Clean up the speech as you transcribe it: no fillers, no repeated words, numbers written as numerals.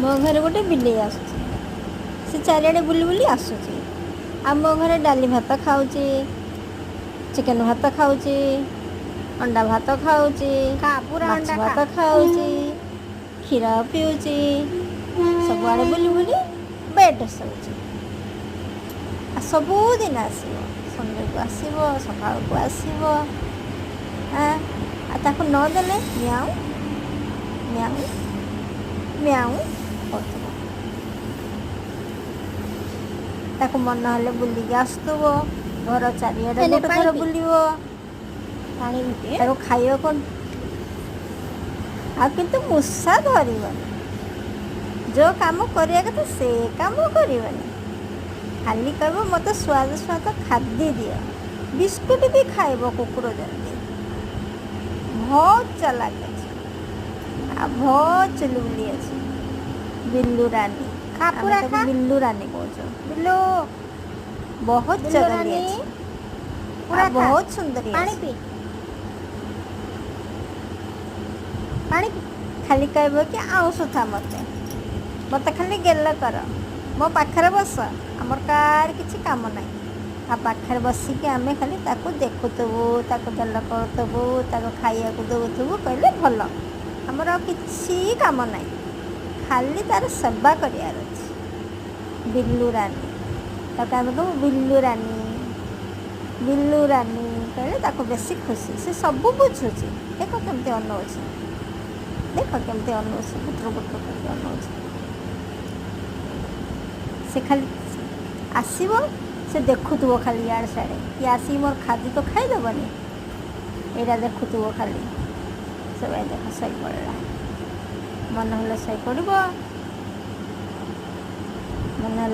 ମୋ ଘରେ ଗୋଟେ ବିଲେଇ ଆସୁଛି। ସେ ଚାରିଆଡ଼େ ବୁଲି ବୁଲି ଆସୁଛି। ଆମ ଘରେ ଡାଲି ଭାତ ଖାଉଛି, ଚିକେନ୍ ଭାତ ଖାଉଛି, ଅଣ୍ଡା ଭାତ ଖାଉଛି, ଖା, ପୁରା ମାଛ ଅଣ୍ଡା ଖା। ଭାତ ଖାଉଛି, କ୍ଷୀର ପିଉଛି, ସବୁଆଡ଼େ ବୁଲି ବୁଲି ବେଡ଼୍ରେ ଶୋଉଛି। ଆଉ ସବୁଦିନ ଆସିବ, ସନ୍ଧ୍ୟାକୁ ଆସିବ, ସକାଳକୁ ଆସିବ। ଆଉ ତାକୁ ନଦେଲେ ମିଆଁଉ ମିଆଁଉ ମିଆଁଉ କରୁଥିବ। ତାକୁ ମନ ହେଲେ ବୁଲିକି ଆସୁଥିବ, ଘର ଚାରିଆଡ଼େ ନେ, ଗୋଟେ ପାଣି ଥର ପି। ବୁଲିବ। ପାଣି ବି ପିଏ। ତାକୁ ଖାଇବାକୁ ଆଉ କିନ୍ତୁ ମୂଷା ଧରିବନି। ଯେଉଁ କାମ କରିବା କଥା ସେ କାମ କରିବନି। ଖାଲି କହିବ, ମୋତେ ସୁଆଦ ସୁଆଦ ଖାଦ୍ୟ ଦିଅ। ବିସ୍କୁଟ ବି ଖାଇବ କୁକୁର ଯେମିତି। ବହୁତ ଚାଲାକ ଅଛି ଆଉ ବହୁତ ଚୁଲବୁଲି ଅଛି। ବିଲ୍ଲୁ ରାନୀ। ଖା, ଆମେ ପୁରା ତାକୁ ଖା। ବିଲ୍ଲୁ ରାନୀ କହୁଛୁ। ବିଲୁ। ବହୁତ ବିଲ୍ଲୁ ଚଗଲି ରାନୀ। ଅଛି ପୁରା ଆଉ ଖା। ବହୁତ ସୁନ୍ଦରୀ ପାଣି ଅଛି। ପି, ପାଣି ପି। ଖାଲି କହିବ କି ଆଉଁସୁଥା ମୋତେ, ମୋତେ ଖାଲି ଗେଲ କର, ମୋ ପାଖରେ ବସ। ଆମର କାହାର କିଛି କାମ ନାହିଁ। ତା ପାଖରେ ବସିକି ଆମେ ଖାଲି ତାକୁ ଦେଖୁଥିବୁ, ତାକୁ ଗେଲ କରୁଥିବୁ, ତାକୁ ଖାଇବାକୁ ଦେଉଥିବୁ କହିଲେ ଭଲ। ଆମର ଆଉ କିଛି କାମ ନାହିଁ, ଖାଲି ତାର ସେବା କରିବାର ଅଛି। ବିଲ୍ଲୁ ରାନୀ। ତାକୁ ଆମେ କହୁ ବିଲ୍ଲୁ ରାନୀ। ବିଲ୍ଲୁ ରାନୀ କହିଲେ ତାକୁ ବେଶୀ ଖୁସି। ସେ ସବୁ ବୁଝୁଛି। ଦେଖ କେମିତି ଅନଉଛି, ଦେଖ କେମିତି ଅନଉଛି, ବୁଟରୁ ବୁଟରୁ କରିକି ଅନଉଛି। ସେ ଖାଲି ଆସିବ, ସେ ଦେଖୁଥିବ ଖାଲି ଇଆଡ଼େ ସିଆଡ଼େ, କିଏ ଆସିକି ମୋର ଖାଦ୍ୟ ତ ଖାଇଦେବନି, ଏଇଟା ଦେଖୁଥିବ ଖାଲି। ସେ ଦେଖ, ଶୋଇପଡ଼ିଲା। ମନ ହେଲେ ଶୋଇପଡ଼ିବ, ମନ ହେଲେ